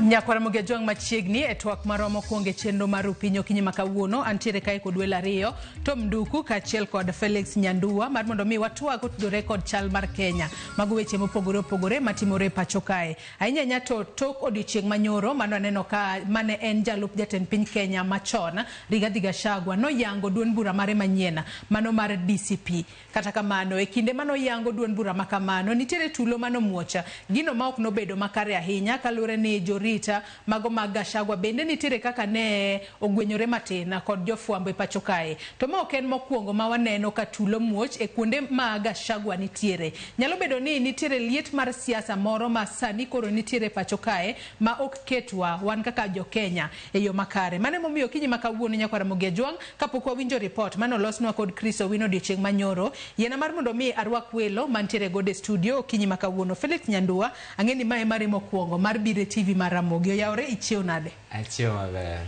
Nyakwara Mogi Ajwang' machiegni e twak marwa mokwongo e chenro mar Rupiny okinyi ma kawuono. Antiere kae kod welo ariyo, Tom Nduku kaachiel kod Felix Nyandua, mar mondo mi watwag kotudore kod chal mar Kenya. Mago weche mopogore opogore matimore e pacho kae. Ahinya ahinya to tok odiochieng' manyoro mano aneno ka mane en jalup jatend piny Kenya machon Rigathi Gachagua noyango duond bura mare manyien mano mar DCP. Kata kamano, e kinde mane oyango duond bura ma kamano, nitiere tulo mane omuoch, gino ma ok nobedo makare ahinya kaluwore ni jorit mago mag Gachagua bende nitiere kaka ne ogwenyore matin kod jofwambo e pacho kae. To ma ok en mokwongo ma waneno ka tulo muoch e kuonde ma Gachagua nitiere. Nyalo bedo ni nitiere liet mar siasa moro ma sani koro nitiere e pacho kae ma ok ketwa wan kaka jo Kenya e yo makare. Mano emomiyo okinyi ma kawuono Nyakwar Ramogi Ajwang' kapok wawinjo ripot mane olosnwa kod Chris Owino odiochieng' manyoro, yiena mar mondo mi arwak welo mantiere godo e studio okinyi ma kawuono. Felix Nyandua, ang'e ni mae mari mokwongo mar biro e TV mar Ramogi. Oyawore, ichiew nade? Achiew maber.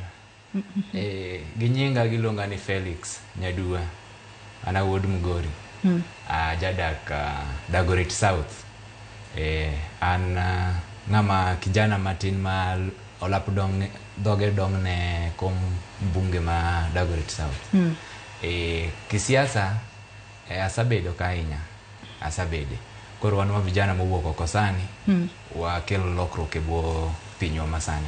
Gi nyinga giluonga ni Felix Nyadua. An awuod Migori. Ajadak Dagoret South. An ng'ama kijana matin ma olap dong dhoge dong ne kom mbunge ma Dagoret South. Kisiasa asabedo ka ahinya. Asabede. Koro wan wa vijana mowuok oko sani, wakelo lokruok e bwo pinywa masani.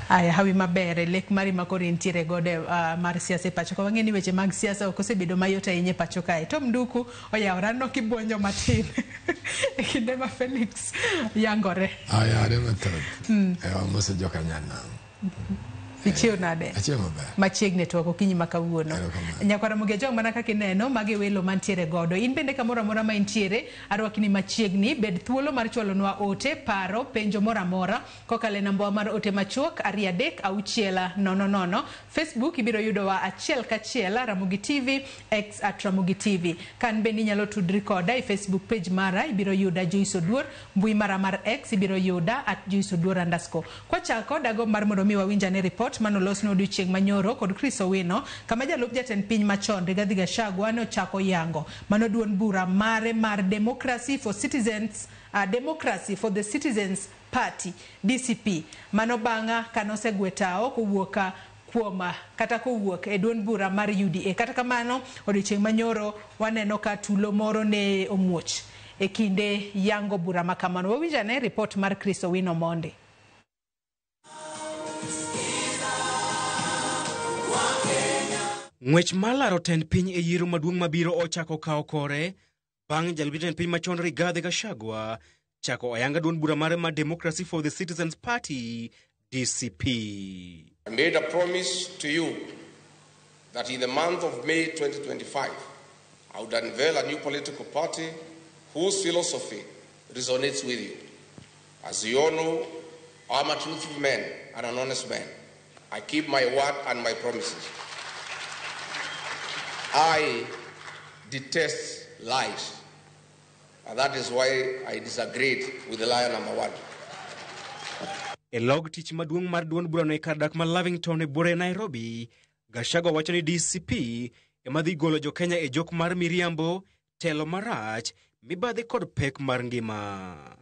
Aya, hawi maber e lek mari ma koro intiere godo mar siasa e pacho ka. Wang'e ni weche mag siasa ok osebedo mayot ahinya e pacho kae. Tom Nduku oyawore, aneno kibuonjo matin e kinde ma Felix yangore. Oyawore mathoth. Wamoso joka nyanam. Ichiew nade? Achiew maber. Machiegni twak okinyi ma kawuono. Erokamano. Nyakwar Ramogi Ajwang' mana kaka ineno, magi welo mantiere godo. In bende kamoro amora ma intiere, arwakni machiegni, bed thuolo mar chwalonwa ote, paro, penjo moro amora kokalo e namba wa mar ote machuok 2 3 6 0 0. Facebook ibiro yudowa achiel kachiel Ramogi TV, X at Ramogi TV. Kan bende inyalo tudri koda e Facebook page mara, ibiro yuda Joyce Oduor, mbui mara mar X ibiro yuda at Joyce Oduor underscore. Kwachako dago mar mondo mi wawinj ane report manolosno odiochieng' manyoro kod Chris Owino, kama jalup jatend piny machon Rigathi Gachagua ne ochako yango mano duond bura mare mar Democracy for Citizens, Democracy for the Citizens Party DCP. Mano bang'a kanosegwe tao kowuok kuom kata kowuok e duond bura mar UDA. Kata kamano odiochieng' manyoro waneno ka tulo moro ne omuoch e kinde yango bura ma kamano. Wawinj ane report mar Chris Owino mondi. Ng'wech mar laro tend piny e yiero maduong' mabiro ochako kawo kore bang' jalup jatend piny machon Rigathi Gachagua chako ayanga duond bura mare mar Democracy for the Citizens Party DCP. I made a promise to you that in the month of May 2025, I would unveil a new political party whose philosophy resonates with you. As you all know, I'm a truthful man and an honest man. I keep my word and my promises. I detest lies, and that is why I disagreed with the liar number one. E log tich maduong' mar duond burano e kar dak ma Lavington e buore Nairobi, Gachagua wacho ni DCP ema dhi golo jo Kenya e jok mar miriambo, telo marach, mibadhi kod pek mar ngima.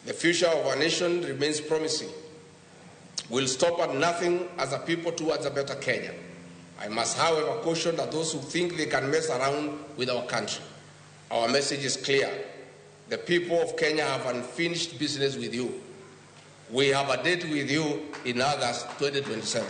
The future of our nation remains promising. We'll stop at nothing as a people towards a better Kenya. I must, however, caution that those who think they can mess around with our country. Our message is clear. The people of Kenya have unfinished business with you. We have a date with you in August 2027.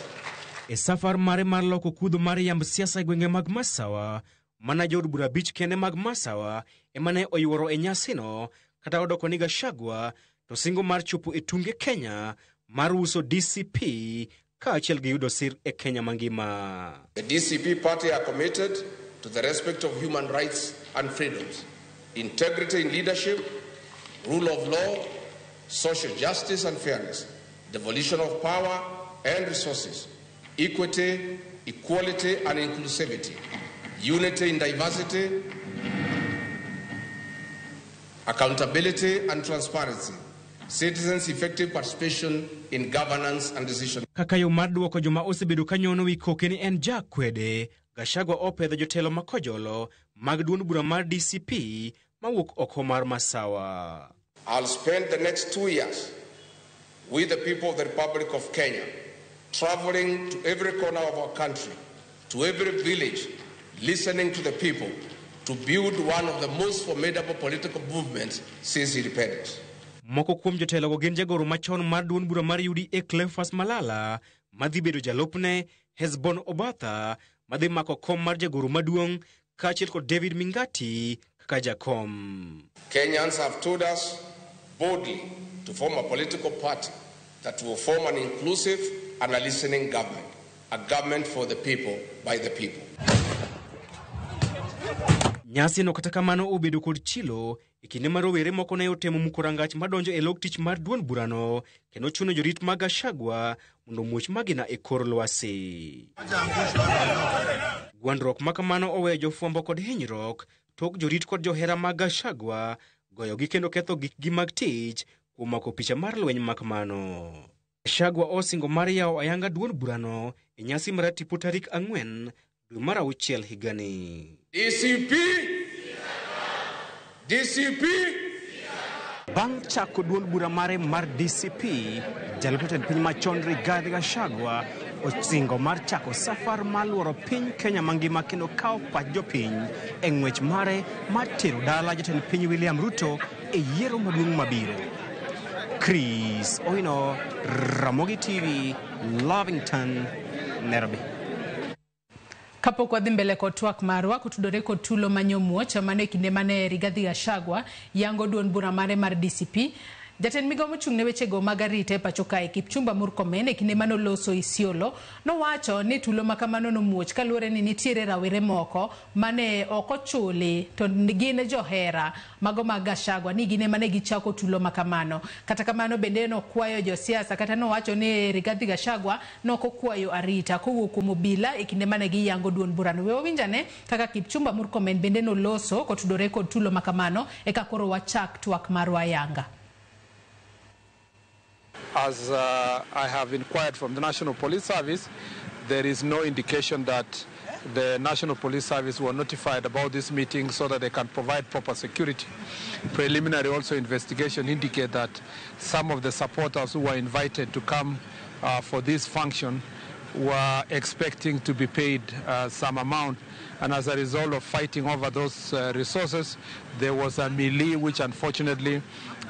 E safar mare mar loko kudho mar yamb siasa e gwenge mag Masawa, mana jood bura abich kende mag Masawa ema ne oyuoro e nyasino, kata odoko ni Gachagua to singo mar chopo e tunge Kenya mar uso DCP kaachiel gi yudo sir e Kenya mangima. The DCP party are committed to the respect of human rights and freedoms, integrity in leadership, rule of law, social justice and fairness, devolution of power and resources, equity, equality and inclusivity, unity in diversity, accountability and transparency, citizens' effective participation in governance and decision. Kaka yo mar duoko joma osebedo ka nyono wi koke ni en jakwede, Gachagua opedho jotelo ma kojolo mag duond bura mar DCP mawuok oko mar Masawa. I'll spend the next 2 years with the people of the Republic of Kenya, traveling to every corner of our country, to every village, listening to the people, to build one of the most formidable political movements since independence. Moko kuom jotelogo gin jagoro machon mar duond bura mar UDA Cleophas Malala madhi bedo jalupne, Hesbon Obatha madhi mako kom mar jagoro maduong' kaachiel kod David Mingati kaka jakom. Kenyans have told us boldly to form a political party that will form an inclusive and a listening government, a government for the people, by the people. Nyasi no kata kamano obedo kod chilo e kinde ma rowere moko ne otemo muko rangach madonjo e log tich mar duond burano kendo chuno jorit mag Gachagua mondo omuoch magina e kor lwasi. Gwandruok ma kamano oweyo jofwambo kod hinyruok tok jorit kod johera mag Gachagua goyogi kendo ketho gikgi mag tich kuom mako picha mar lweny ma kamano. Gachagua osingo mar yawo ayanga duond burano e nyasi mar tipo tarik 4 dwe mar 6 higani. DCP! DCP! Bang' chako duond bura mare mar DCP, jalup jatend piny machon Rigathi Gachagua osingo mar chako safar mar luoro piny Kenya mangima kendo kawo pach jopiny e ng'wech mare mar tero dala jatend piny William Ruto e yiero maduong' mabiro. Chris Owino, Ramogi TV, Lavington, Nairobi. Kapok wadhi mbele kod twak marwa kotudore kod tulo manyomuoch mano e kinde mane Rigathi Gachagua yango duond bura mare mar DCP, jatend migao mochung' ne wechego mag arita e pacho kae Kipchumba Murkomen e kinde mane oloso Isiolo nowacho ni tulo ma kamano nomuoch kaluwore ni nitiere rawere moko mane ok ochuli to gin johera mago mag Gachagua ni gin ema ne gichako tulo ma kamano. Kata kamano bende nokwayo josiasa kata nowacho ni Rigathi Gachagua nokokwayo arita kowuok kuom obila e kinde mane giyango duond burano. We wawinjane kaka Kipchumba Murkomen bende noloso kotudore kod tulo ma kamano eka koro wachak twak marwa ayanga. As I have inquired from the National Police Service, there is no indication that the National Police Service were notified about this meeting so that they can provide proper security. Preliminary also investigation indicate that some of the supporters who were invited to come for this function were expecting to be paid some amount, and as a result of fighting over those resources, there was a melee which unfortunately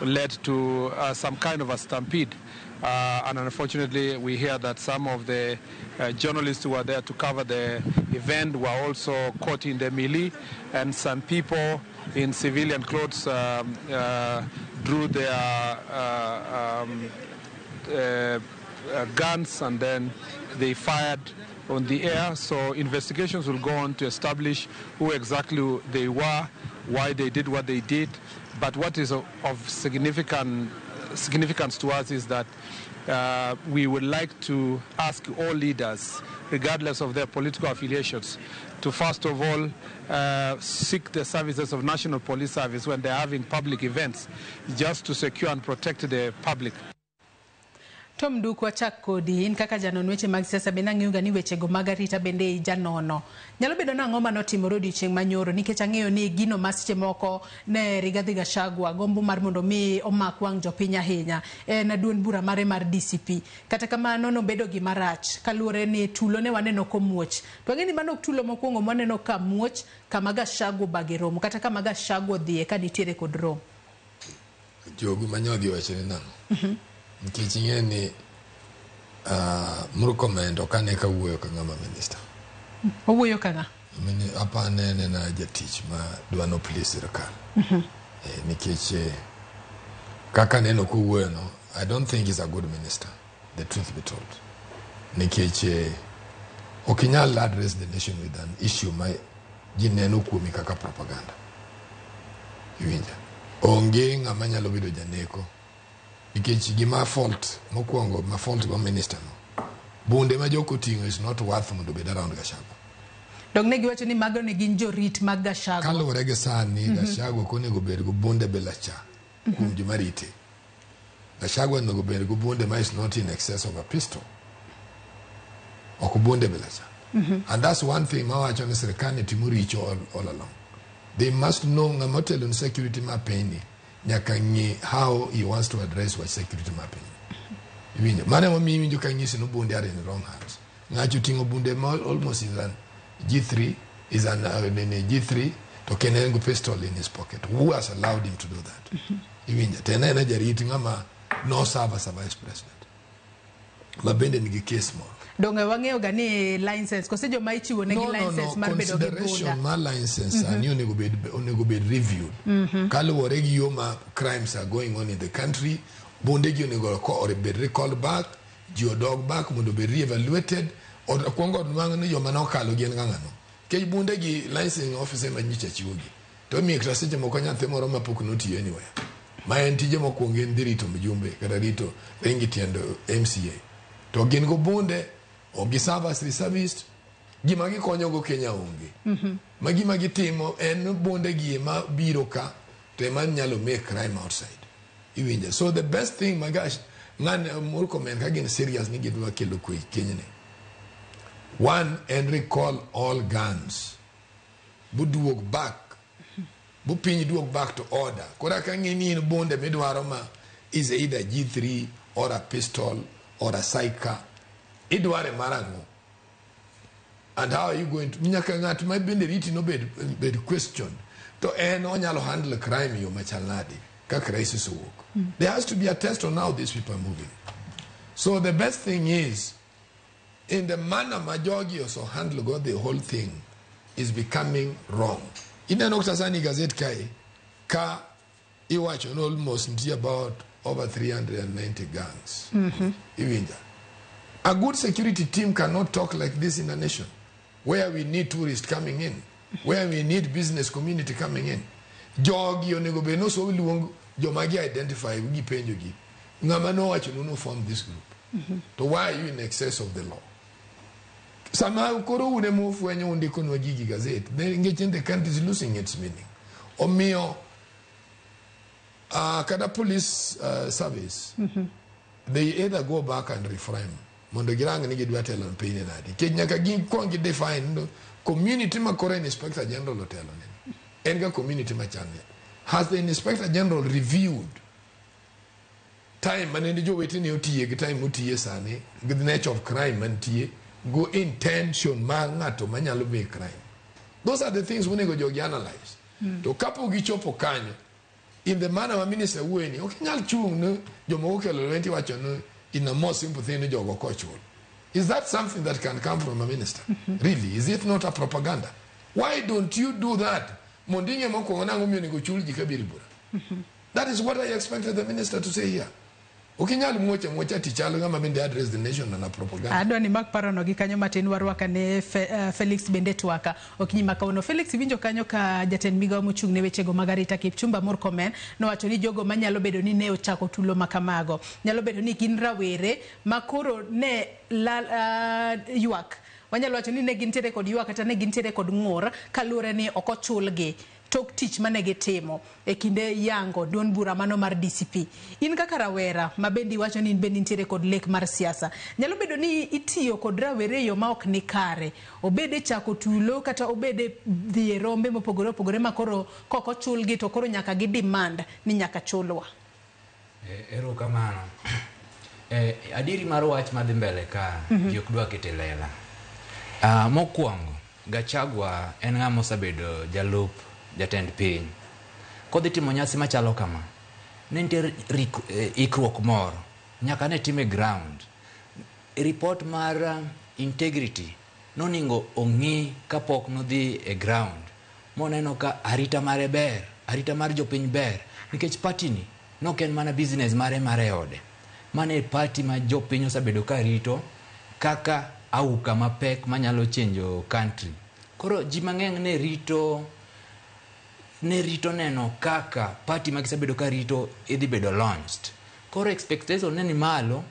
led to some kind of a stampede. And unfortunately, we hear that some of the journalists who were there to cover the event were also caught in the melee, and some people in civilian clothes drew their guns and then they fired on the air. So investigations will go on to establish who exactly they were, why they did what they did. But what is of significance to us is that we would like to ask all leaders, regardless of their political affiliations, to first of all seek the services of National Police Service when they're having public events, just to secure and protect the public. Tom Nduku, achak kodi in kaka janon weche mag siasa bende ang'eyo ga ni wechego mag arita bende ijanono. Nyalo bedo nang'o manotimore odiochieng' manyoro nikech ang'eyo ni gino ma seche moko ne Rigathi Gachagua gombo mar mondo mi omak wang' jopiny ahinya en duond bura mare mar DCP. Kata kamano nobedo gima rach kaluwore ni tulo ne waneno komuoch. To ang'e ni mano ok tulo mokwongo mwaneno ka muoch kama Gachagua obage romo kata kama Gachagua odhiye ka nitiere kod romo. Jogu manyodhi owacho ni nang'o? Nikech ing'e ni Murkomen ok ane ka wuoyo ka ng'ama minister. Owuoyo ka ng'a? Apa anene na jatich ma dwa no please sirkal. Nikech kaka aneno kowuoyo no, I don't think he's a good minister, the truth be told. Nikech ok inyal address the nation with an issue ma ji neno kuomi kaka propaganda. Iwinja? Onge ng'ama nyalo bedo janeko. Nikech gima fault mokwongo ma fault go minister no, bunde ma jok oting'o is not worth mondo obed around Gachagua. Dong ne giwacho ni mago ne gin jorit mag Gachagua. Kaluwore gi sani, Gachagua ok onego bed gi bunde bila cha kuom joma rite. Gachagua onego bed gi bunde ma is not in excess of a pistol. Ok bunde bila cha. And that's one thing mawacho ni sirkal ni timo richo all along. They must know ng'ama otelo ni security ma piny ni nyaka ng'i how he wants to address wach security ma piny. Iwinjo? Mano emomiyo iwinjo ka ng'isi ni bunde are in wrong hands. Ng'acho oting'o bunde ma almost is an G3, is an nini, G3, to kendo en gi pistol in his pocket. Who has allowed him to do that? Iwinjo? To en ena jarit ng'ama no serve as a vice president. Ma bende nigi case moro. Donge wang'eyo ga ni license kose joma ichiwo negi No, no, license no. mar bedo gi Consideration bunda. mar license sani onego bed reviewed. Kaluwore gi yo ma crimes are going on in the country, bunde gi onego bed recalled back, ji odog back mondo obed re-evaluated. Okuongo nwang' ni joma nokalo gin ng'ang'ano. Nikech bunde gi licensing officer ema nyicha chiwogi. To imiyo kata seche moko nyathi moro mapok notiyo anywhere. Ma en tije mokwongo en dhi rito mjumbe kata rito ringi tiend MCA. To gin go bunde, ok gi serve as reservist, gima gikonyogo Kenya onge. Ma gima gitimo en bunde gi ema biro ka to ema nyalo make crime outside. Iwinjo? So the best thing magash ng'ane Murkomen ka gin serious ni gidwa kelo kwe Kenya ni. One, en recall all guns. Buduog back. Bu piny duog back to order. Koro ka ng'i ni in bunde midwaro ma is either G3 or a pistol or a Saiga. Idware mar ang'o? And how are you going to nyaka ng'at ma bende riti no bed question to en onyalo handle crime yo machal nade ka crisis owuok. There has to be a test on how these people are moving. So the best thing is, in the manner ma jogi also handle go, the whole thing is becoming wrong. Ineno kata sani gazette kae ka iwacho ni almost nitie about over 390 gangs. Iwinja? A good security team cannot talk like this in a nation where we need tourists coming in, where we need business community coming in. Jogi onego bed noso luong joma gi identify gi penjo gi. Ng'ama nowacho ni no form this group. To why are you in excess of the law? Sama koro un ema ufwenyo undikonwa gigi gazette, then ngech the country is losing its meaning. Omiyo kata police service, they either go back and reframe mondo girang ni gidwa telo ne piny nade, nikech nyaka gikwong gi define no community ma koro inspector general otelo ne en ga community machal nade. Has the inspector general reviewed time mane jowetene otiye gi time motiye sani, gi the nature of crime mantie go, intention mar ng'ato manyalo make crime? Those are the things monego jogi analyze. To kapok gichopo kanyo in the manner ma minister wuoye ni, ok inyal chung' ne jomoko kelo lweny tiwacho ni in a more simple thing ni jogo kochul. Is that something that can come from a minister? Really, is it not a propaganda? Why don't you do that mondo ing'e mokwongo nang'o miyo onego chul ji kabiro bura? That is what I expected the minister to say here. Ok inyal muocha muocha tich chalo ng'ama bende address the nation na propaganda. Adwa ni mak parono gi kanyo matin warwaka ne Felix bende twaka okinyi ma kawuono. Felix, iwinjo kanyo ka jatend migawo mochung' ne wechego mag arita Kipchumba Murkomen nowacho ni jogo manyalo bedo ni ne ochako tulo ma kamago nyalo bedo ni gin rawere ma koro ne lal, ywak, wanyalo wacho ni ne gintiere kod ywak kata ne gintiere kod ng'ur kaluwore ni ok ochulgi tok tich mane gitimo e kinde yango duond bura mano mar DCP. In kaka rawera ma bende iwacho ni in bende intiere kod lek mar siasa, nyalo bedo ni itiyo kod rawere e yo ma ok ni kare, obed e chako tulo kata obed e dhi e rombe mopogore opogore ma koro kok ochulgi to koro nyaka gi demand ni nyaka chulwa. Erokamano. Adieri mar wach madhi mbele ka ji ok dwa keto e lela. Mokwongo, Gachagua en ng'ama osebedo jalup jatend piny. Kodhi timo nyasi machalo kama, ne nitie ikruok moro nyaka ne time ground. Report mar integrity noningo ong'i kapok nodhi e ground moneno ka arita mare ber, arita mar jopiny ber, nikech party ni nok en mana business mare mar e ode. Mano e party ma jopiny osebedo ka rito kaka auka mapek manyalo change country. Koro ji mang'eny ne rito neno kaka party ma gisebedo ka rito idhi bedo launched. Koro expectation ne ni malo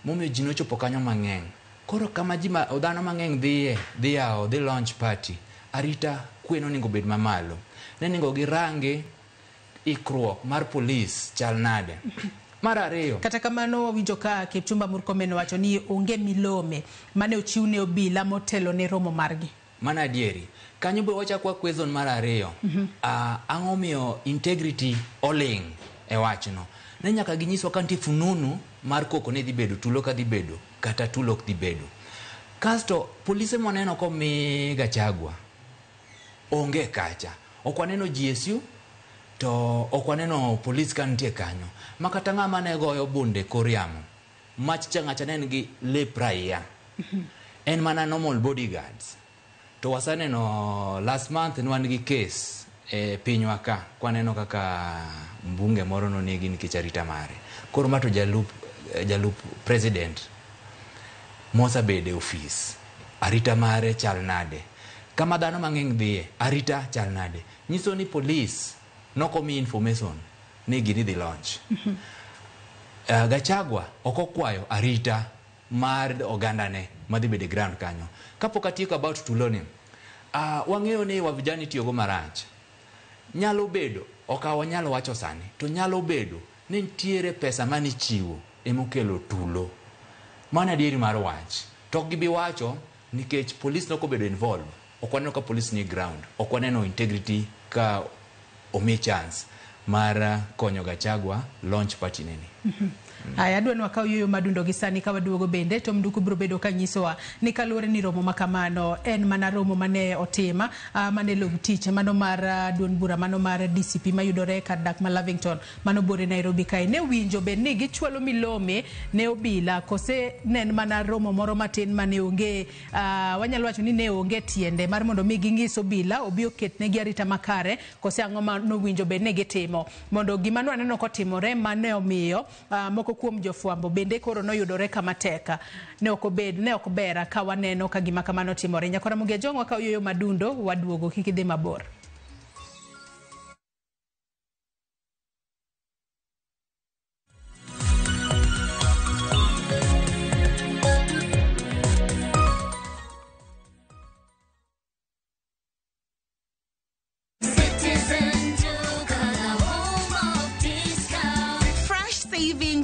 momiyo ji nochopo kanyo mang'eny. Koro kama ji ma, dhano mang'eny dhiye, dhi yawo, dhi launch party, arita kwe nonego bed mamalo. Nonego girangi ikruok mar polis chal nade. Mar ariyo, Kata kamano wawinjo ka Kipchumba Murkomen owacho ni onge milome mane ochiw ne obila motelo ne romo margi. Mana adieri. Kanyo be wachako wa question mar ariyo. Ang'o miyo integrity oling' e wachno. Ne nyaka ginyiswa ka nitie fununu mar koko ni dhi bedo tulo ka dhi bedo kata tulo ok dhi bedo. Kasto polise mwaneno komi Gachagua onge kacha. Ok waneno GSU to ok waneno polis ka nitie kanyo. Ma kata ng'ama ne goyo bunde kor yamo, mach cha ng'acha ne en gi lep raia. En mana normal bodyguards. To waseneno last month ne wan gi case e pinywa ka kwaneno kaka mbunge moro nonegi nikech arita mare. Koro ma to jalup president mosebede e ofis, arita mare chal nade? Kama dhano mang'eny dhiye, arita chal nade? Nyiso ni polis nokomi information ni gini dhi launch. Gachagua ok okwayo arita mar ogandane madhi bedo e ground kanyo. Kapok atieko about tuloni, wang'eyo ni wa vijana itiyogo marach. Nyalo bedo, ok wanyal wacho sani, to nyalo bedo ni nitiere pesa manichiwo emokelo tulo. Mano adieri mar wach. To ok gibi wacho nikech polis nokobedo involved. Ok waneno ka polis ni ground. Ok waneno integrity ka omi chance mar konyo Gachagua launch party neni. Aya, adwa ni wakaw yueyo madundo gi sani ka waduogo bende to Mnduku biro bedo ka nyisowa ni kaluwore ni romo ma kamano en mana romo mane otim mane log tich mano mar duond bura mano mar DCP mayudore kar dak ma Lavington mano bore Nairobi kae. Ne winjo bed ni gichwalo milome ne obila kose ne en mana romo moro matin mane onge wanyalo wacho ni ne onge tiende mar mondo mi ging'is obila obi oketnegi arita makare kose ang'o ma nowinjo bed ni gitimo mondo gima nwaneno kotimore mane omiyo moko kuom jofwambo bende koro noyudore kama tek ne ok obed ne ok ber ka waneno ka gima kamano timore. Nyakora Mugia Jong wakaw yueyo madundo waduogo kik idhi mabor.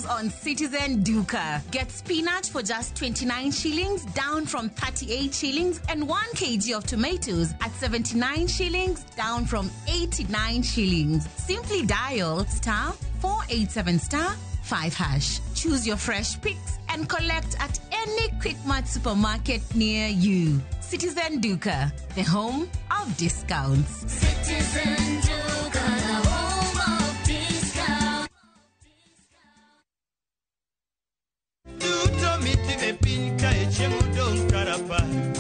On Citizen Duka. Get spinach for just 29 shillings, down from 38 shillings, and 1 kg of tomatoes at 79 shillings, down from 89 shillings. Simply dial star 487 star 5 hash. Choose your fresh picks and collect at any Quickmart supermarket near you. Citizen Duka, the home of discounts. Citizen Duka, the home of discounts.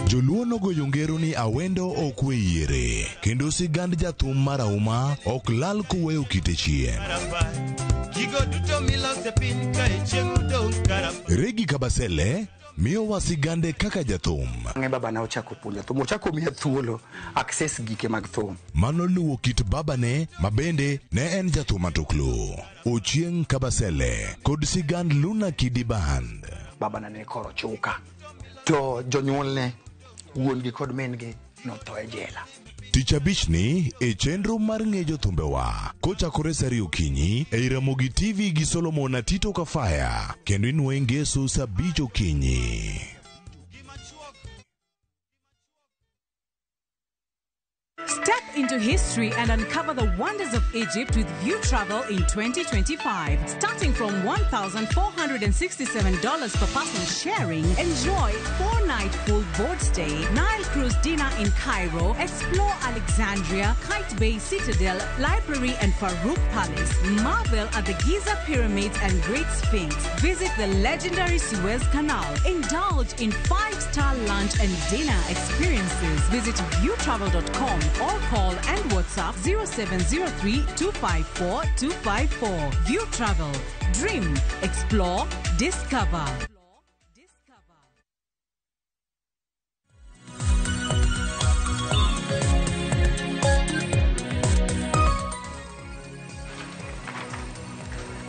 Joluo nogoyo ngero ni awendo ok we yiere kendo sigand jathum marahuma ok lal koweyo kite chien. Regi Kabasele miyowa sigande kaka jathum. Bang'e babana ochako puonja thum, ochako miya thuolo access gike mag thum. Mano luwo kit babane ma bende ne en jathum matuklu. Ochieng' Kabasele kod sigand Luna Kidi Band. Babana ne koro chuka to jonyuolne wuon gi kod min gi notho e jela. Tich abichni e chenro mar ng'e jothumbewa kochakore sa ariyo okinyi ei Ramogi TV gi Solomon Atito Kafaya kendo inwoye ngeso sa 5 okinyi. Step into history and uncover the wonders of Egypt with View Travel in 2025. Starting from $1,467 per person sharing, enjoy 4-night full board stay, Nile cruise dinner in Cairo, explore Alexandria, Kite Bay Citadel, Library and Farouk Palace, marvel at the Giza Pyramids and Great Sphinx, visit the legendary Suez Canal, indulge in 5-star lunch and dinner experiences. Visit viewtravel.com or call and WhatsApp 0703 254 254. View Travel. Dream, explore, discover.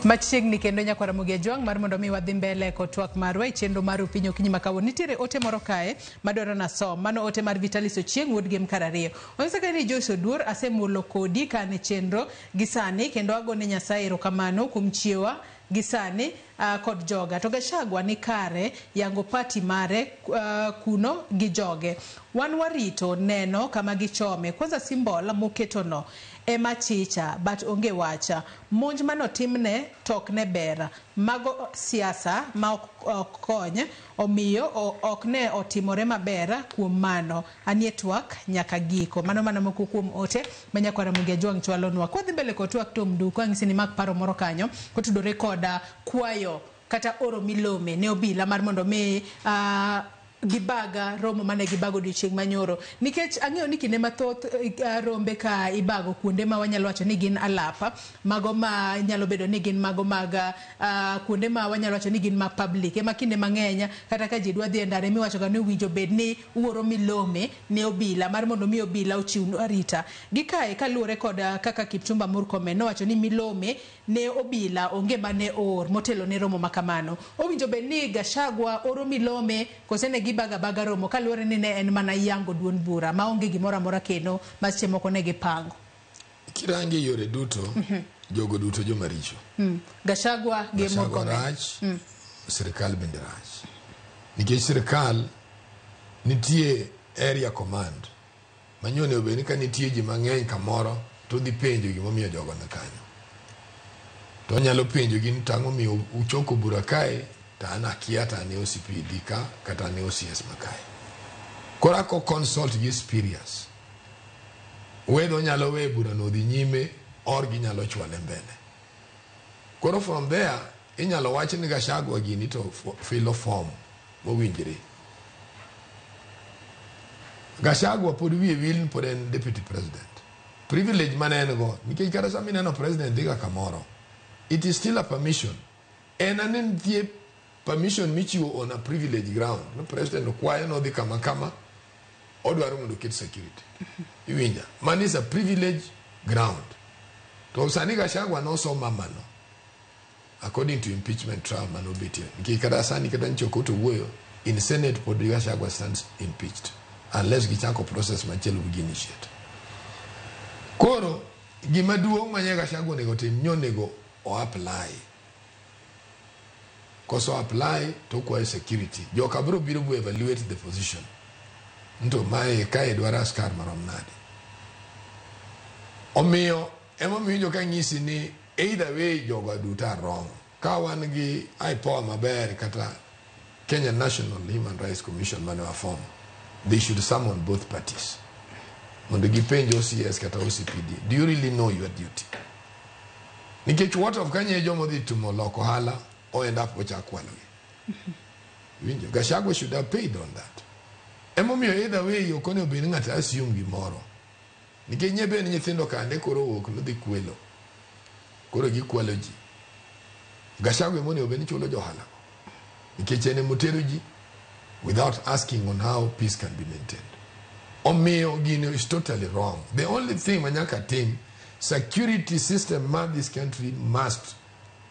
Machiegni kendo nyakwara Mugia Jwang' mar mondo mi wadhi mbele kod twak marwa e chenro mar Upinyo Okinyi ma kawuono. Nitiere ote moro kae madwaro nasom. Mano ote mar Vitalis Ochieng' wuod Gem kar ariyo. Onyisa ka ni Joyce Oduor asemulo kodi ka an e chenro gi sani kendo agone Nyasaye erokamano kuom chiewa gi sani kod joga. To Gachagua ni kare yango party mare kuno gi joge. Wan warito neno kama gichome. Kwanza symbol moketono Ema chicha but onge wacha. Monj manotimne to ok ne ber. Mago siasa ma ok kony omiyo ok ne otimore maber kuom mano. Anie twak nyaka giko. Mano mana moko kuom ote ma nyakwara Ramogi Ajwang' chwalonwa. Kwadhi mbele kod twak Tom Nduku, ang'isi ni mak paro moro kanyo kotudore koda kwayo kata oro milome ne obila mar mondo mi gibaga romo mane gibago odiochieng' manyoro. Nikech ang'eyo ni kinde mathoth rombe ka ibago kuonde ma wanyalo wacho ni gin alapa, mago ma nyalo bedo ni gin mago mag kuonde ma wanyalo wacho ni gin ma public. Ema kinde mang'eny kata ka ji dwa dhi e ndara emiwacho ga ni owinjo bed ni uoro milome ne obila mar mondo mi obila ochiw arita. Gi kae kaluwore kod kaka Kipchumba Murkomen nowacho ni milome ne obila onge mane oor motelo ne romo makamano. Owinjo bed ni Gachagua oro milome kose ne gibaga baga romo kaluwore ni ne en mana yango duond bura maonge gimoro amora kendo ma seche moko ne gipango. Kirange yore duto, jogo duto joma richo. Gachagua gi Gachagua Murkomen. rach, sirikal bende rach. Nikech sirikal nitie area command manyo onego bed ni ka nitie ji mang'eny kamoro to odhi penjo gimomiyo jogo ni kanyo. To onyalo penjo gi ni tang'o miyo uchoko bura kae to an akia to an e OCPD ka kata an e OCS ma kae. Koro ako consult gi superiors. Whether onyalo weyo burano odhi nyime or ginyalo chwale mbele. Koro from there inyalo wach ni Gachagua gini to filo form mowinjore. Gachagua pod wiye wil ni pod en deputy president. Privilege mane en go nikech kata sama ineno president dhiga kamoro it is still a permission. En ane nitie permission michiwo on a privilege ground. No president okwayo nodhi kama kama odwaro mondo oket security. Iwinja? Mano is a privilege ground. To sani Gachagua nosoma mano according to impeachment trial manobetie. Nikech kata sani kata nyocha ok owuoyo in Senate pod Gachagua stands impeached unless gichako process machielo gi initiate. Koro gima duong' ma Gachagua onego tim nyonego o apply. Koso apply to okwayo security. Joka biro biro bo evaluate the position. Nto mae kae dwaro askar marom nade. Omiyo emomiyo iwinjo ka ng'isi ni either way jogo duto are wrong. Ka wan gi IPOA maber kata Kenya National Human Rights Commission mane waform, they should summon both parties. Mondo gipenj OCS kata OCPD, do you really know your duty? Nikech what of kanye joma odhi timo loko ohala o end up ochak kwalogi. Iwinjo? Gachagua should have paid on that. Emomiyo either way ok onego bed ni ng'ato assume gimoro. Nikech nye bed ni nyithindo kande koro owuok nodhi kwelo. Koro gikwalo ji. Gachagua ema onego bed ni chulo johala go. Nikech en emotero ji without asking on how peace can be maintained. Omiyo gino is totally wrong. The only thing manyaka tim, security system mar this country must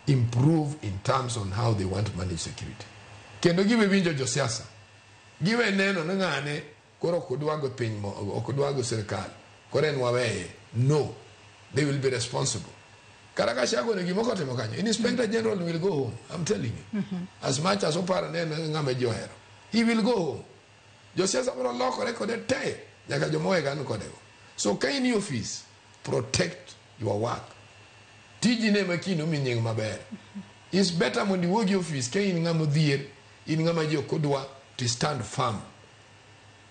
improve in terms on how they want to manage security. Kendo giwe winjo josiasa. Giwe neno ni ng'ane koro ok odwago piny ok odwago sirikal. Koro en waweye. No. They will be responsible. Kata Gachagua ne gimoko otimo kanyo. Inspector General will go home. I'm telling you. As much as oparo ne en ng'ama ji ohero. He will go home. Josiasa biro lokore kode te nyaka joma owegan kodego. So ka in e office, protect your work. Tiji ne ema kiny omi nying maber. It's better mondo iwuog e office ka in ng'ama odhier, in ng'ama ji ok odwa, to stand firm.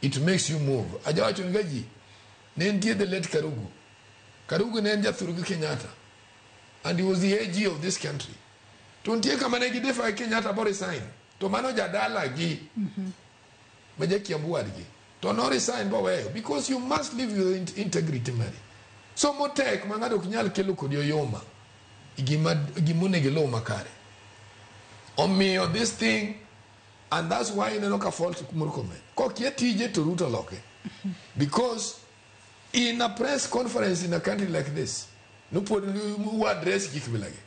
It makes you move. Ajawacho ni ga ji, ne nitie the late Karugu. Karugu ne en jathurgi Kenyatta. And he was the AG of this country. To nitie kama ne gidefy Kenyatta bo resign. To mano jadala gi ma ja Kiambu wadgi. To no resign boweyo because you must live with integrity mari. Somo tek ma ng'ato ok nyal kelo kodi oyuma. Gima gimonego iluw makare. Omiyo this thing and that's why ineno ka fault Murkomen. Kokia tije to Ruto loke. Because in a press conference in a country like this, no pod u address gik bilagi.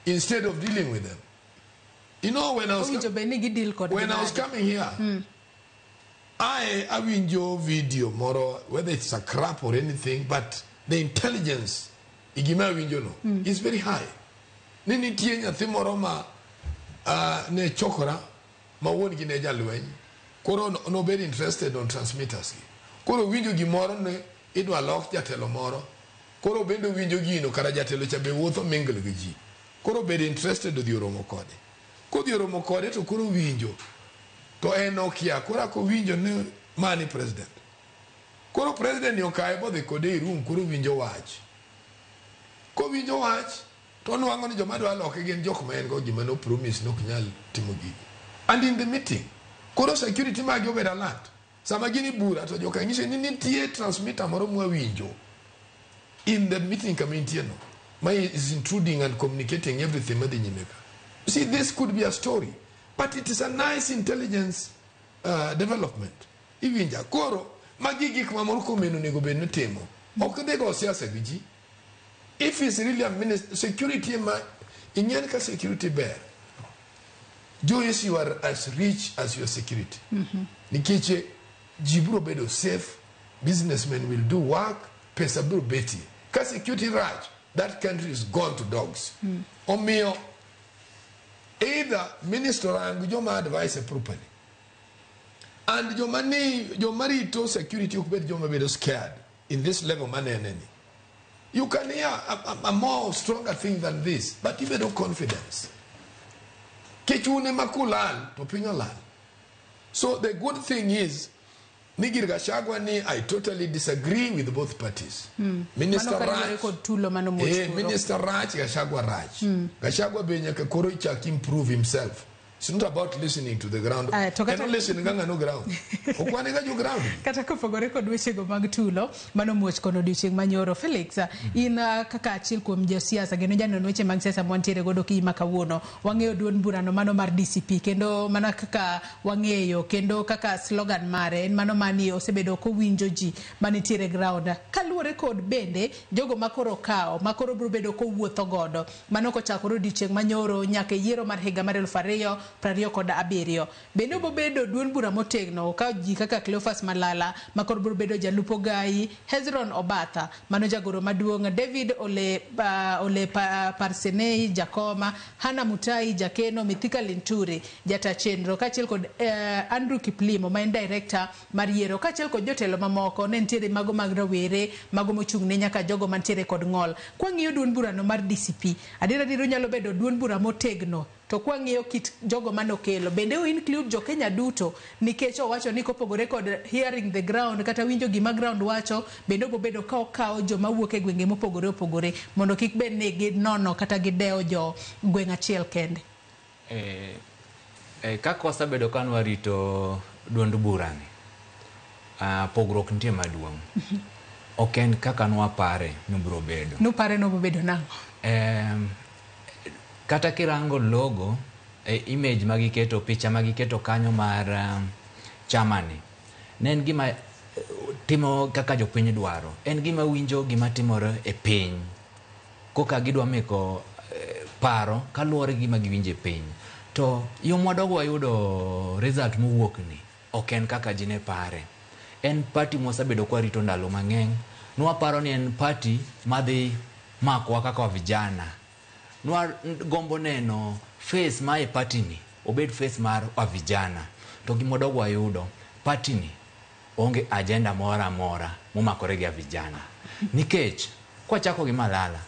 Instead of dealing with them. You know when I was Owinjo bed ni gideal kodgi when I was nade? coming here, I awinjo video moro, whether it's a crap or anything, but the intelligence igima awinjo no is very high. Ni nitie nyathi moro ma ne chokora ma wuon gi ne jalweny koro nobed interested on transmitters gi. Koro winjo gimoro ne idwa lok jatelo moro Koro bende owinjo gino kara jatelo cha be wuotho mingle gi ji. Koro bedo interested odhi oromo kode. Kodhi oromo kode to koro winjo. To en okia koro akowinjo ni mani president. Koro president ni okawe bodhi kode e room koro winjo wach. Kowinjo wach to onwang'o ni joma dwa loke gin jok ma en go gima no promise ni ok nyal timo gigi. And in the meeting, koro security magi obedo alert. Sama gin e bura to joka nyise ni nitie transmitter moro mwawinjo in the meeting kama intie no ma is intruding and communicating everything madhi nyime ka. You see, this could be a story, but it is a nice intelligence development. Iwinja koro magi gik ma Murkomen onego bed ni timo. Ok dhi go siasa gi ji. If he's really a minister, security ema ing'en ka security ber. Joyce, you are as rich as your security. Nikech ji biro bedo safe, businessmen will do work, pesa biro betie. Ka security rach, that country is gone to dogs. Omiyo, either minister orang joma advise properly, and joma ni joma rito security ok bed joma bedo scared in this level manene ni. You can hear a more stronger thing than this, but ibedo confidence. Kech un ema kulal to piny olal. So the good thing is ni gir Gachagua ni I totally disagree with both parties. Minister Mano kaluwore Rach, kod tulo mano muoch koro. Minister Rach, Gachagua Rach. Gachagua be nyaka koro chak improve himself. It's not about listening to the ground. To kata- En listen ga ng'ano ground. Okwane ga jo ground. Kata kopogore kod wechego mag tulo mano muoch kono odiochieng' manyoro. Felix, in kaka achiel kuom josiasa kendo janon weche mag siasa mwantiere godo okinyi ma kawuono, wang'eyo duond burano mano mar DCP kendo mana kaka wang'eyo kendo kaka slogan mare en mano mani osebedo kowinjo ji manitiere ground kaluwore kod bende jogo makoro kawo makoro biro bedo kowuotho godo mano kochakore odiochieng' manyoro nyaka e yiero mar higa mar 2027. Bende obo bedo duond bura motegno ka ji kaka Cleophas Malala makoro biro bedo jalup Ogai, Hezron Obatha mano jagoro maduong', David Ole Parsenei Jakoma, Hannah Mutai Jakeno, Mithika Linturi jata chenro kaachiel kod Andrew Kiplimo ma en director mar yiero kaachiel kod jotelo mamoko ne nitiere mago mag rawere mago mochung' ne nyaka jogo mantiere kod ng'ol. Kwang'iyo duond burano mar DCP, adier adier onyalo bedo duond bura motegno to kwang'iyo kit jogo manokelo bende o include jo Kenya duto nikech owacho ni kopogore kod hearing the ground kata winjo gima ground wacho bende obobedo ka okawo joma wuok e gwenge mopogore opogore mondo kik bed ni ginono kata gidewo jo gweng' achiel kende. Kaka wasebedo ka nwarito duond burani, pogruok nitie maduong'. Ok en kaka nwapare ni obiro bedo. Nupare nobobedo nang'o? Kata kirango logo, image magiketo, picha magiketo kanyo mar chamani, ne en gima timo kaka jopiny dwaro. En gima winjo gima timore e piny. Koka gidwa meko paro kaluwore gi gima giwinjo e piny. To yo mwadogo wayudo result mowuok ni ok en kaka ji ne pare. En party mwasebedo kwarito ndalo mang'eny. Nwaparo ni en party madhi makowa kaka vijana. Nwa gombo neno face ma e party ni obed face mar wa vijana. To gima wayudo, party ni onge agenda moro amora momakore gi vijana. Nikech kwachako gi Malala,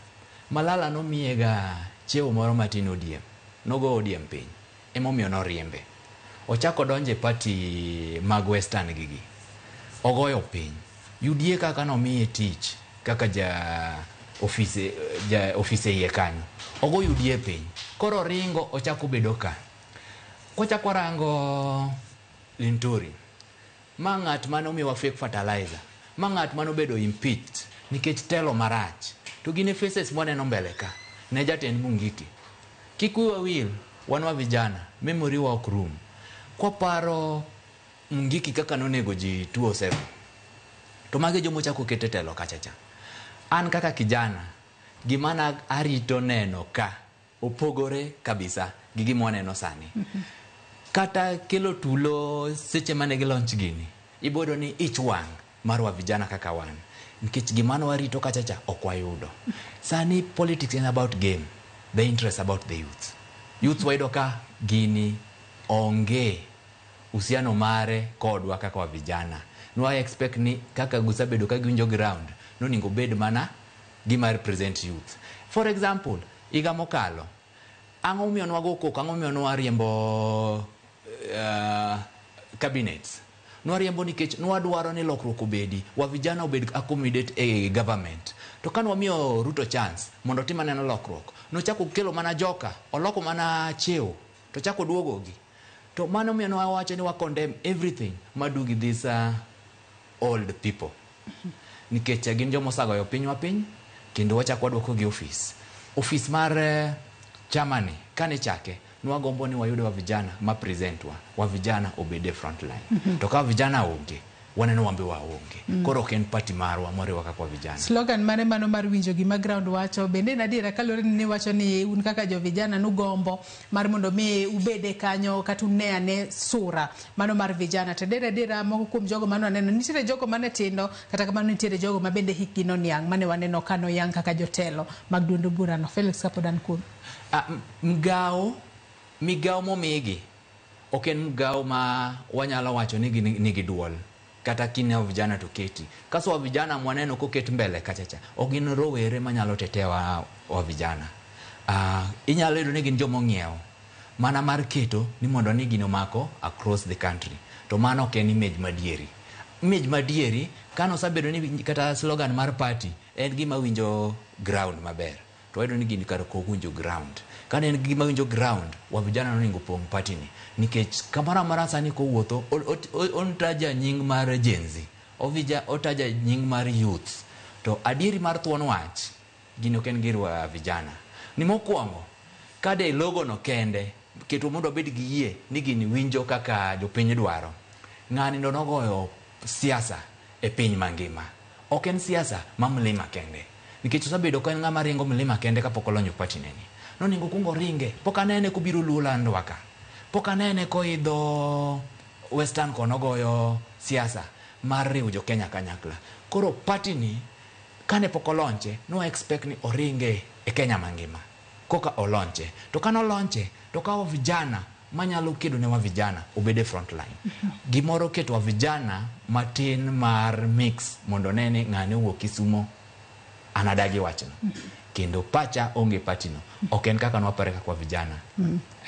Malala nomiye ga cheo moro matin ODM. Nogo ODM piny. Emomiyo noriembe. Ochako donje party mag Western gigi. Ogoyo piny. UDA kaka nomiye tich kaka ja ofise iye kanyo. Ogoyo UDA piny. Koro ringo ochako bedo ka. Kochako rango Linturi. Ma ng'at mane omiyowa fake fertilizer. Ma ng'at mane obedo impeached nikech telo marach. To gin e faces mwaneno mbele ka. Ne jatend Mungiki. Kik wiwa wil, wan wa vijana, memory wa ok rum. Kwaparo Mungiki kaka nonego ji 207. To magi joma ochako kete telo kacha cha. An kaka kijana, gima na arito neno ka opogore kabisa gi gima waneno sani. Kata kelo tulo seche mane gi launch gini, ibodo ni ich wang' mar wa vijana kaka wan. Nikech gima ne warito kacha cha ok wayudo. Sani politics is about game, the interest about the youth. Youth wayudo ka gini onge uhusiano mare kodwa kaka wa vijana. Nwa expect ni kaka gusabedo ka giwinjo ground, nonego bed mana gima represent youth. For example, higa mokalo, ang'o momiyo nwago koko, ang'o momiyo nwariembo cabinets? Nwariembo nikech nwadwaro ni lokruok obedi, wa vijana obed accommodate e government. To ka nwamiyo Ruto chance mondo otim anena lokruok, nochako kelo mana joka, oloko mana cheo, to chako duogogi. To mano miyo nwawacho ni wa condemn everything madu gi these old people. Nikech gin joma osagoyo pinywa piny, kendo wachako waduoko gi ofis. Ofis mar chama ni, kane chake, nwagombo ni wayud wa vijana ma present wa vijana obed e front line. To ka vijana onge, waneno wambe waonge. Koro ok en party marwa mwariwo kaka wa vijana. Slogan mane mano mar winjo gima ground wacho bende en adiera kaluwore ni wacho ni un kaka jo vijana nugombo mar mondo mi ubede kanyo kata une ane sura mano mar vijana to adiera adiera moko kuom jogo mane waneno nitiere jogo mane tindo kata kamano nitiere jogo ma bende hikgi noniang' mane waneno ka noyang kaka jotelo mag duond burano. Felix kapod an kuom Migao momigi ok en mgao ma wanyalo wacho ni nigi duol kata kineo vijana to keti kaso wa vijana mwaneno koket mbele kachacha ok gin rowere manyalo tetewa wa vijana. Inyalo yudo ni gin joma ong'iewo mana mar keto ni mondo ni gino mako across the country, to mano ok en image madieri. Image madieri kano osebedo ni kata slogan mar party en gima winjo ground maber, to wayudo ni gini kar ok owinjo ground. Kane en gima winjo ground, wa vijana nonego pong' party ni nikech kamoro amora sani kowuotho otaja nying mar Gen Z, otaja nying mar youth, to adieri mar thuon wach gini ok en gir wa vijana. Ni mokwongo kade logo no kende keto mondo wabed gi yie ni gini winjo kaka jopiny dwaro. Ng'ani ndo nogoyo siasa e piny mangima, ok en siasa ma mlima kende, nikech osebedo ka en ng'ama ringo mlima kende kapok olonyo party neni. Nonego kuongo ringe, pok anene kobiro Luolandwa ka, pok anene koidho Western kono goyo siasa mar riwo jo Kenya kanyakla. Koro party ni kane pok olonche, no expect ni oringe e Kenya mangima koka olonche. To kane olonche to kawo vijana manyalo kedo ne wa vijana obed e front line. Gimoro keto wa vijana matin mar mix mondo ne ni ng'ane owuok Kisumo, anadagi wachno. Kendo pacha onge party no, ok en kaka nwapare kaka wa vijana.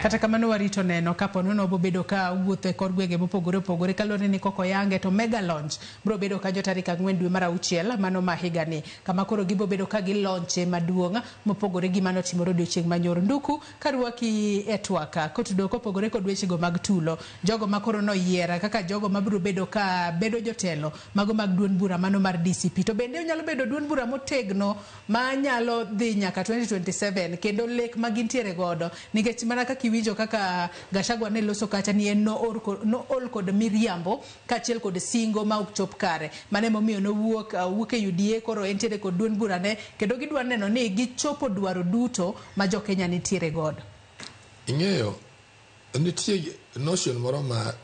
Kata kamano warito neno kapo nono obobedo ka wuotho e kor gwenge mopogore opogore kaluwore ni koko yange to mega launch biro bedo kanyo tarik 4 dwe mar 6 mano ma higani, kama koro gibo bedo ka gilaunche maduong' mopogore gi mano timore odiochieng' manyoro. Nduku karwaki e twak kotudo kopogore kod wechego mag tulo, jogo ma koro noyiera kaka jogo mabiro bedo ka bedo jotelo mago mag duond bura mano mar DCP, to bende onyalo bedo duond bura motegno manyalo dhi nyaka 2027 kendo lek ma gintiere godo, nikech mana kaka iwinjo kaka Gachagua ne loso kacha ni en nool kod miriambo kaachiel kod singo ma ok chop kare. Mano emomiyo nowuok owuok e UDA, koro entiere kod duond burane kendo gidwa neno ni gichopo dwaro duto ma jokenya nitiere godo. Ing'eyo nitie notion moro ma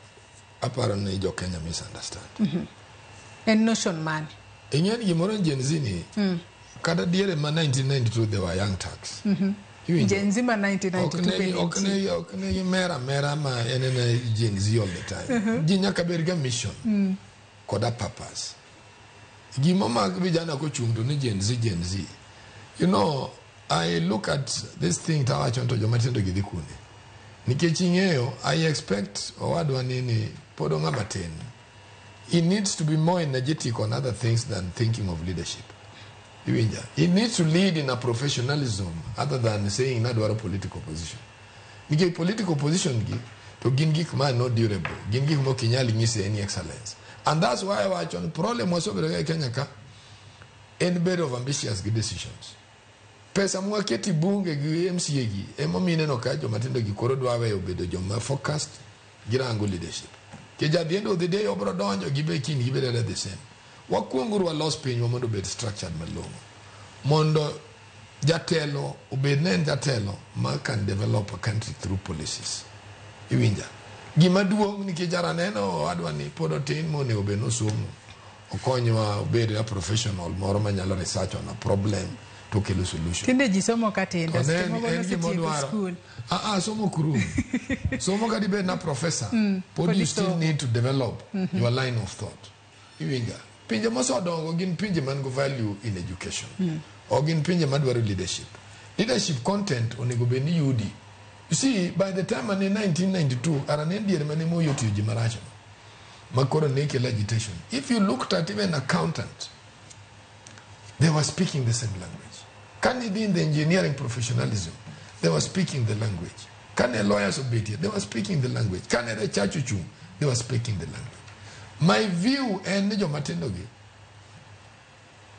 aparo ni jokenya misunderstand. En notion mane? Ing'eyo ni gimoro Gen Z ni kata diere ma 1992 they were young Turks. Iwinjo? Gen Z ma 1992 Ok ne ok ne gimera mera ma en ena Gen Z all the time. Ji nyaka bed ga mission kod a purpose. Gima mag vijana kochung' to ni Gen Z, Gen Z. You know, I look at this thing tawacho to joma tindo gi dhi kune. Nikech ing'eyo, I expect owadwa ni pod ong'ama tin. He needs to be more energetic on other things than thinking of leadership. Iwinja? He needs to lead in a professionalism other than saying nadwaro political position. Nikech political position gi to gin gik ma not durable, gin gik ma ok inyal nyise any excellence. And that's why awacho ni problem wasebedo go e Kenya ka en bedo of ambitious gi decisions. Pesa mwaketi bunge gi MCA gi emomiyo ineno ka joma tindo gi koro dwa weyo bedo joma focused girango leadership. Nikech at the end of the day obro donjo gibe kiny gibedo the same. Wakuong walos pinywa mondo obed structured malong'o. Mondo jatelo obed ne en jatelo ma can develop a country through policies. Iwinja? Gima duong' nikech araneno owadwa ni pod otin monego bed nosomo. Okonywa obed a professional moro manyalo research on a problem to kelo solution. Tinde ji somo ka tindo, To ne seche en moko en nosetieko gima odwaro. skul. Somo ok rum. Somo kata ibed na professor, pod pod you still isomo. need to develop your line of thought. Iwinja? Pinje mosedongo gin pinje man go value in education. Ok gin pinje madwaro leadership. Leadership content onego bed ni yudi. You see, by the time mane 1992, ara ne diere mane Moi otiyo ji marach no, ma koro ne kelo agitation. If you looked at even accountant, they were speaking the same language. Kane idhi in the engineering professionalism, they were speaking the language. Kane lawyers obetie, they were speaking the language. Kane the church ochung', they were speaking the language. My view en ni joma tindo gi,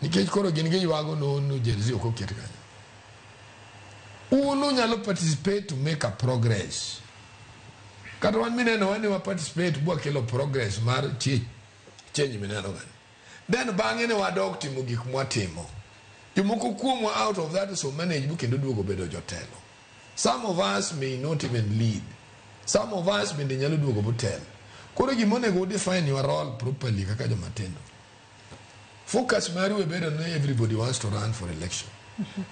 nikech koro gin giywago no Gen Z ok oket kanyo. Un unyalo participate to make a progress. Kata wan mineno wan ni wa participate bwa kelo progress mar change mineno gani. Then bang'e ne wadok timo gik mwatimo. Jomoko kuomwa out of that so manage bu kendo duogo bedo jotelo. Some of us may not even lead. Some of us bende nyalo duogo botelo. Koro gima onego define your role properly kaka joma tindo. Focus mari we bedo ni everybody wants to run for election.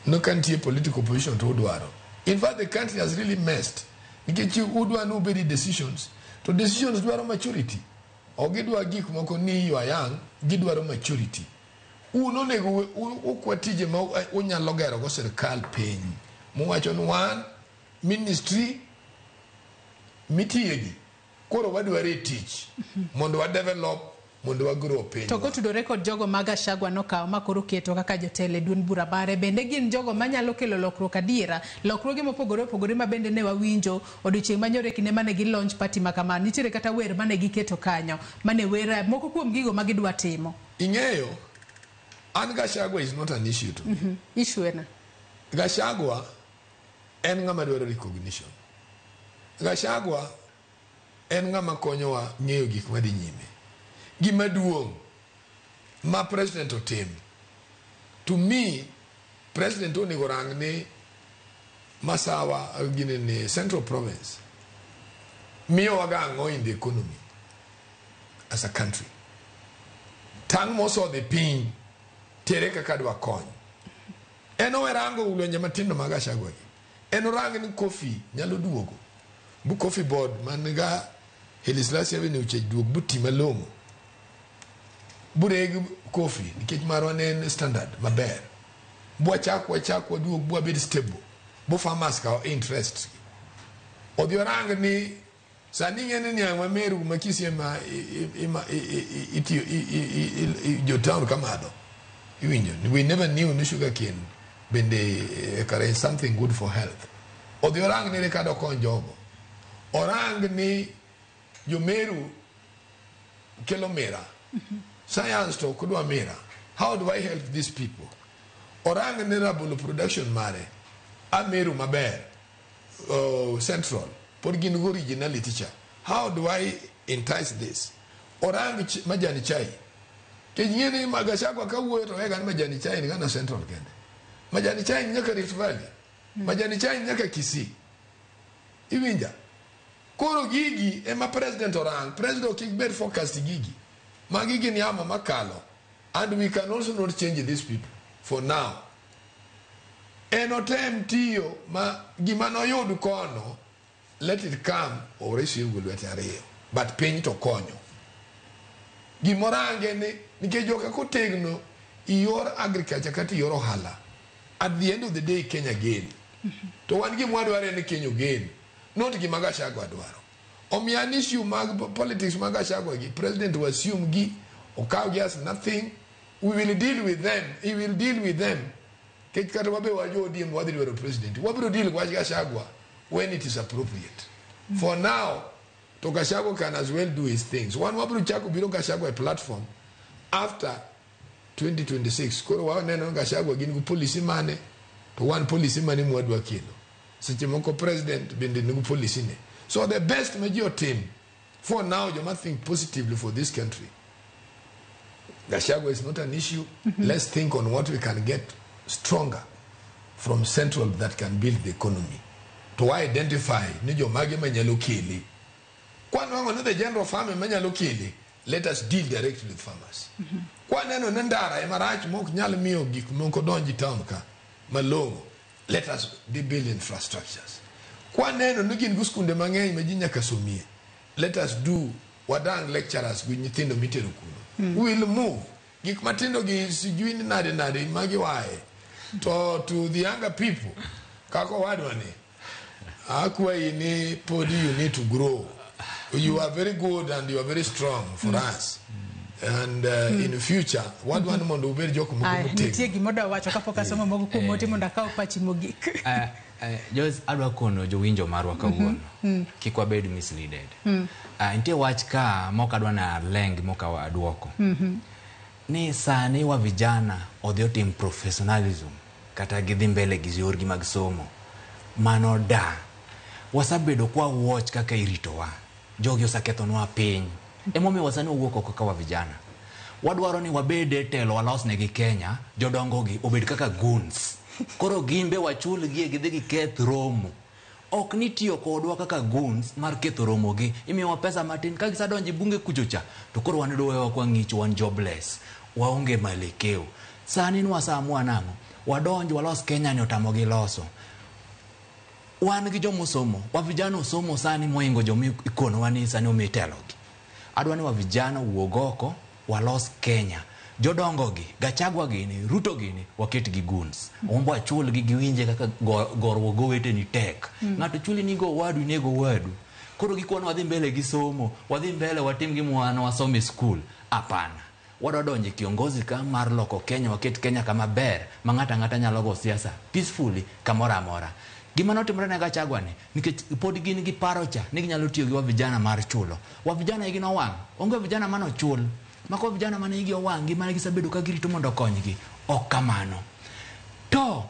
No ka nitie political position to udwaro. In fact, the country has really messed. Nikech udwa ni ubedi decisions. To decisions dwaro maturity. Ok gidwa gik moko ni you are young, gidwaro maturity. Un onego ukwa tije ma unyalo gero go sirkal piny. Muwacho ni one ministry mitiyegi. Koro wadwaro e tich mondo wa develop mondo wa grow piny. To kotudore kod jogo ma Gachagua nokawo ma koro keto kaka jotelo e duond bura mare, bende gin jogo manyalo kelo lokruok adiera, lokruoge mopogore opogore ma bende ne wawinjo odiochieng' manyoro e kinde mane gi launch party ma kamano. Nitiere kata wer mane giketo kanyo, mane wer moko kuom gigo ma gidwa timo. Ing'eyo, an Gachagua is not an issue to me. Issue en? Gachagua en ng'ama dwaro recognition. Gachagua en ng'ama konyowa ng'eyo gik madhi nyime. Gima duong' ma president otim, to me, president onego rang ni Masawa gini ni Central Province miyowa ga ang'o in the economy as a country. Tang' mosodhi piny tere kaka dwa kony. En owe rango lwenje matindo mag Gachagua gi. En orang ni coffee nyalo duogo. Bu coffee board man ga Haile Selassie Avenue chech duog bu ti malong'o. Bureg coffee nikech marwa ne en standard maber. Bwachak wachak waduog bwabed stable. Bu farmers kaw interest. Odhi orang ni sani ing'e ni niang' ma Meru ma Kisii ema itiyo jo town kamadho. Iwinjo, we never knew ni sugar cane bende kare something good for health. Odhi orang ni kado kony jogo. Orang ni jo Meru kelo mira. Science to ok dwa mira. How do I help these people? Orang ni rabolo production mare. Ameru maber. Central. Pod gin go originality cha. How do I entice this? Orang majani chai. Kech ng'e ni Gachagua kawuoyo to wega ni majani chai ni gana Central kende. Majani chai ni nyaka Rift Valley. Majani chai ni nyaka Kisii. Iwinja? Koro gigi ema president orang. President ok kik bed focused gigi. Magi gin yamo makalo. And we can also not change these people for now. En otem tiyo ma gima noyud kono, let it come oresir go lwete ariyo. But piny to konyo. Gimorange ni nikech joka kotegno iyor agriculture kata iyor ohala. At the end of the day Kenya gain. To wan gima wadwaro en ni Kenya ogen. Not gima Gachagua dwaro. Omiyo an issue mag politics mag Gachagua gi, president will assume gi, okaw gi as nothing. We will deal with them. He will deal with them. Kech kata wabe wajo ODM wadhi dwaro president. Wabiro deal wach Gachagua when it is appropriate. For now, to Gachagua can as well do his things. Wan wabiro chako biro Gachagua e platform after 2026. Koro waneno Gachagua gin gi policy mane, to wan policy mane mwadwa kelo. Seche moko president bende nigi policy ne. So the best ma ji otim for now, joma think positively for this country. Gachagua is not an issue. Let's think on what we can get stronger from central that can build the economy. To identify ni jomage manyalo kele. Kwanwang'o ni the general farmer manyalo kele, let us deal directly with farmers. Kwaneno ni ndara ema rach mok nyal miyo gik moko donji town ka malong'o, let us build infrastructures. Kwaneno ni gin gi skunde mang'eny ma ji nyaka somie, let us do wadang lecturers gi nyithindo mitero kuno. We will move. Gik matindo gi sijui ni nade nade magi wae. To to the younger people, kaka owadwa ni, akwayi ni podi you need to grow. You are very good and you are very strong for us. And in future, wadwa ni mondo ubed jok moko Aya, motegno. nitie gima odwa wacho kapok asomo moko kuom ote mondo akaw pachi mogik. Joyce, adwa kono jowinjo marwa kawuono kik wabed misleaded. Nitie wach ka mok adwa na leng mok aduoko ni sani wa vijana odhi otim professionalism kata gidhi mbele gi yorgi mag somo mano da wasabedo kwa watch kaka iritowa jogi osekethonwa piny emomiyo wasani wawuok oko ka wa vijana wadwaro ni wabed e telo walosnegi Kenya jodongo gi obed kaka goons koro gimbe wachulgie gidhi giketh romo ok ni tiyo kodwa kaka goons mar ketho romo gi imiyowa pesa matin ka gisadonjo e bunge kucho cha to koro wan wewa kwa ng'icho wan jobless waonge mwelekeo sani nwasamua nang'o wadonj walos Kenya ni otamogi loso wan gi jomosomo wa vijana osomo sani moingo joma ikonowa ni sani omi telogi adwa ni wa vijana wuog oko walos Kenya jodongo gi Gachagua gini Ruto gini waket gi goons ombo achulgi giwinje kaka goruok goweteni tek ng'ato chuli ni go wadu inego wadu koro gikwan wadhi mbele gi somo wadhi mbele watim gima wan wasomo e skul hapana wadwa donjo e kiongozi ka mar loko Kenya waket Kenya kama ber ma ng'ato ang'ata nyalo go siasa peacefully kamoro amora gima notimore ne Gachagua ni nikech pod gin gi paro cha ni ginyalo tiyo gi wa vijana mar chulo wa vijana igi nowang' onge vijana manochul mako vijana mane igi owang' gi mane gisebedo ka girito mondo okonygi ok kamano to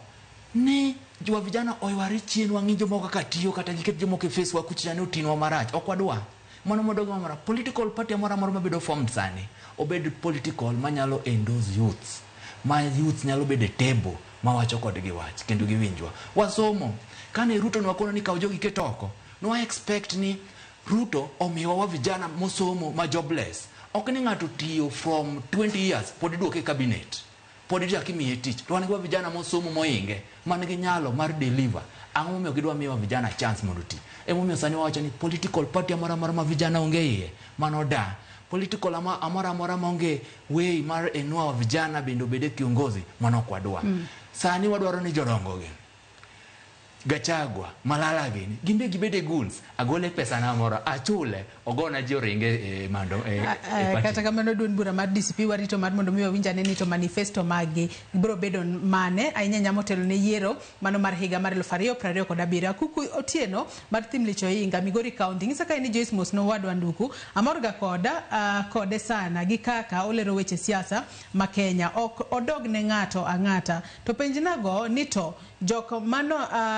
ni wa vijana oyware chien wang'i jomoko kaka tiyo kata giket jomoko e face wa kucha ni otinwa marach ok wadwa mano modogo mamora political party amoro amora mabedo formed sani obed political manyalo endorse youths ma youths nyalo bedo e table mawacho kodgi wach kendo giwinjwa wasomo kane Ruto nwakono ni kaw jogi ket oko nwa expect ni Ruto omiwa wa vijana mosomo ma jobless ok ni ng'ato tiyo from 20 years pod iduoke e cabinet pod ichak imiye tich to wan gi wa vijana mosomo moinge man gi nyalo mar deliver ang'o momiyo gidwa miyo vijana chance mondo oti emomiyo sani wawacho ni political party amoro amora ma vijana onge iye mano da political amoro amora maonge way mar inua wa vijana bende obed e kiongozi mano ok wadwa sani wadwaro ni jodongo gi Gachagua, Malala gini, gimbe gibede goons, agole pesa na moro, achule, ogona ji oringe e mando e party. Kata kamano duond bura mar DCP warito mar mondo mi wawinj ane ni to manifesto maggi biro bedo mane ahinya ahinya motelo ne yiero mano mar higa mar 2027. Akuku Otieno mar Thim Licho Ohinga, Migori County ng'isa kae ni Joyce Mos nowadwa Nduku amorga koda kode sana gi kaka olero weche siasa ma Kenya ok odog ne ng'ato ang'ata to penjnago ni to jok mano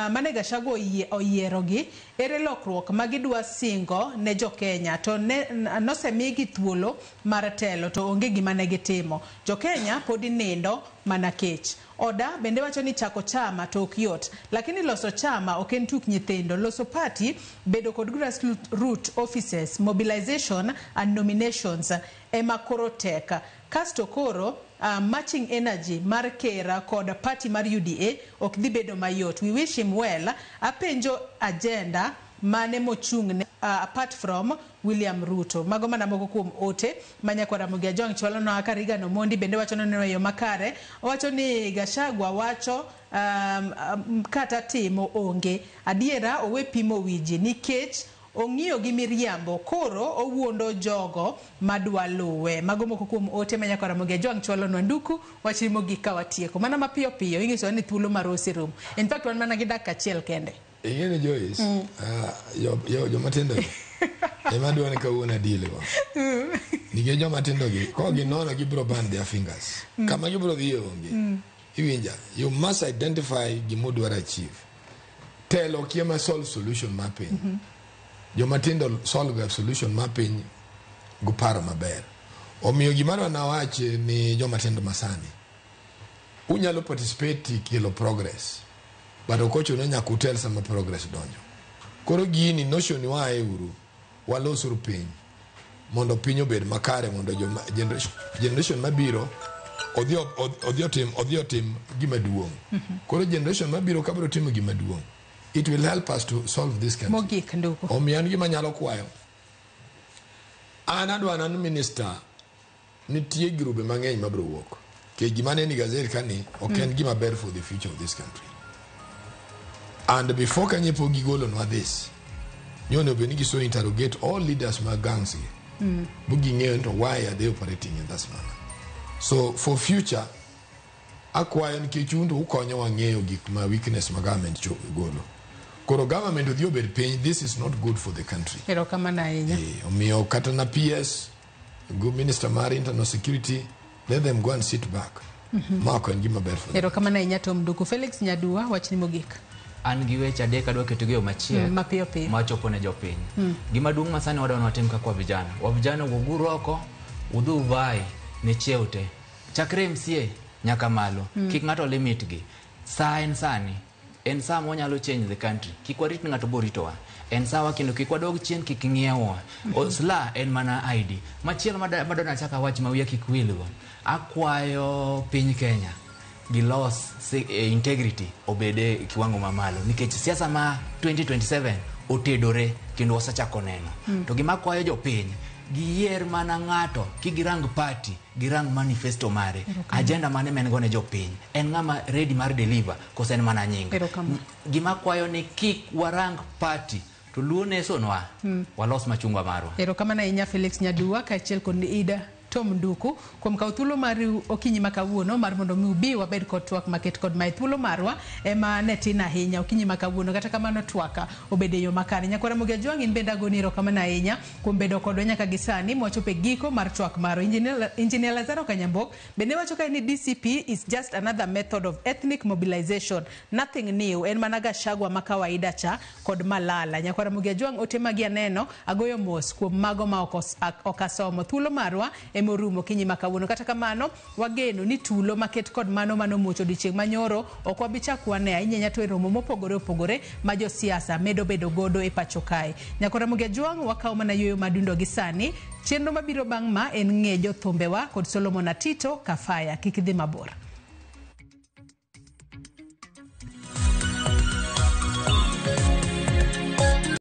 mane Gachagua oyierogi ere lokruok ma gidwa singo ne jo Kenya to ne nosemigi thuolo mar telo to onge gima ne gitimo. Jo Kenya pod nindo mana kech. Oda bende wacho ni chako chama to ok yot, lakini loso chama ok en tuk nyithindo. Loso party, bedo kod grassroot offices, mobilization and nominations ema koro tek. Kasto koro matching energy mar Kera kod party mar UDA ok dhi bedo mayot. We wish him well. Apenjo agenda mane mochung' ne apart from William Ruto. Mago mana moko kuom ote ma nyakwar Ramogi Ajwang' chwalo nwa ka Reagan Omondi bende wacho ni oneno e yo makare. Owacho ni Gachagua wacho kata timo onge. Adiera owe pimo wi ji nikech ong'iyo gi miriambo koro owuondo jogo madwa luwe. Mago moko kuom ote ma nyakwar Ramogi Ajwang' chwalo nwa Nduku wach mogik ka watieko. Mana mapiyo piyo inyiso ni thuolo mar oserumo. In fact wan mana gi dakika achiel kende. Ing'e ni Joyce, joma tindo gi ema dwa ni kawuono adil go. Nikech joma tindo gi, ka ginono gibiro burn their fingers. Kama gibiro dhiye onge. Iwinja, you must identify gima udwaro achieve. Telo ok ema solve solution mar piny. Joma tindo solve solution mar piny gi paro maber. Omiyo gima adwa nawach ni joma tindo masani, unyalo participate e kelo progress. But ok ochuno nyaka utel sama progress donjo. Koro gini notion wae uru, walosuru piny mondo piny obed makare mondo joma generation mabiro odhi otim gima duong'. Koro generation mabiro ka biro timo gima duong', it will help us to solve this country. Mogik Nduku. Omiyo an gima anyalo kwayo, an adwa nan minister, nitie grube mang'eny mabiro wuok. Nikech gima neno e gazet ka ni ok en gima ber for the future of this country. And before kanye pok gigolonwa this, nyonego bed ni giso interrogate all leaders mag gangs gi. Bu ging'eyo ni to why are they operating in this manner. So for future, akwayo nikech un to ukonyowa ng'eyo gik ma weakness ma government golo. Koro government odhi obed piny, this is not good for the country. Erokamano ahinya. Omiyo kata na PS, go minister mar internal security, let them go and sit back. Ma ok en gima ber for them. Erokamano ahinya Tom Nduku. Felix Nyadua, wachni mogik. An gi weche adek adwa ketogi e yo machiek Mapiyo piyo. machopo ne jopiny. Gima duong' ma sani wadwa ni watim kaka wavijana. Wavijana wuoguru oko, udhi uvai ne cheo te. Chakre MCA nyaka malo. Kik ng'ato limit gi. Sa en sani. En sa ma wanyalo change the country. Kik warit ni ng'ato boritowa. En sawa kendo kik wadog chien kik ng'iewa. Sla en mana ID. Machielo madwa nachak awach ma wiya kik wilgo. Akwayo piny Kenya gilos integrity obed e kiwango mamalo nikech siasa ma 2027 otedore kendo wasechako neno. To gima akwayo jopiny giyier mana ng'ato kik girang party girang manifesto mare agenda mane ma en go ne jopiny en ng'ama ready mar deliver koso en mana nying. Gima akwayo ni kik warang party to luo nesonwa walos machungwa marwa. Erokamano ahinya Felix Nyadua kaachiel kod Ida Tom Nduku kuom kawo thuolo mar okinyi ma kawuono mar mondo mi ubi wabed kod twak maket kod mae. Thuolo marwa ema ne tin ahinya okinyi ma kawuono, kata kamano twak obedo e yo makare. Nyakwara Ramogi Ajwang' in bende agoni erokamano ahinya kuom bedo kodwa nyaka gi sani mwachopo e giko mar twak marwa. Engineer Lazaro Kanyambok bende wacho kae ni DCP is just another method of ethnic mobilization, nothing new, en mana Gachagua ma kawaida cha kod Malala. Nyakwara Ramogi Ajwang' ote magi aneno agoyo mos kuom mago ma ok asomo. Thuolo marwa emorumo okinyi ma kawuono. Kata kamano wageno ni tulo maket kod mano manomuoch odiochieng' manyoro ok wabi chak wane ahinya to e romo mopogore opogore ma josiasa medo bedo godo e pacho kae. Nyakwara Ramogi Ajwang' wakawo mana yueyo madundo gi sani. Chenro mabiro bang' ma en ng'e jothumbewa kod Solomon Atito Kafaya. Kik idhi mabor.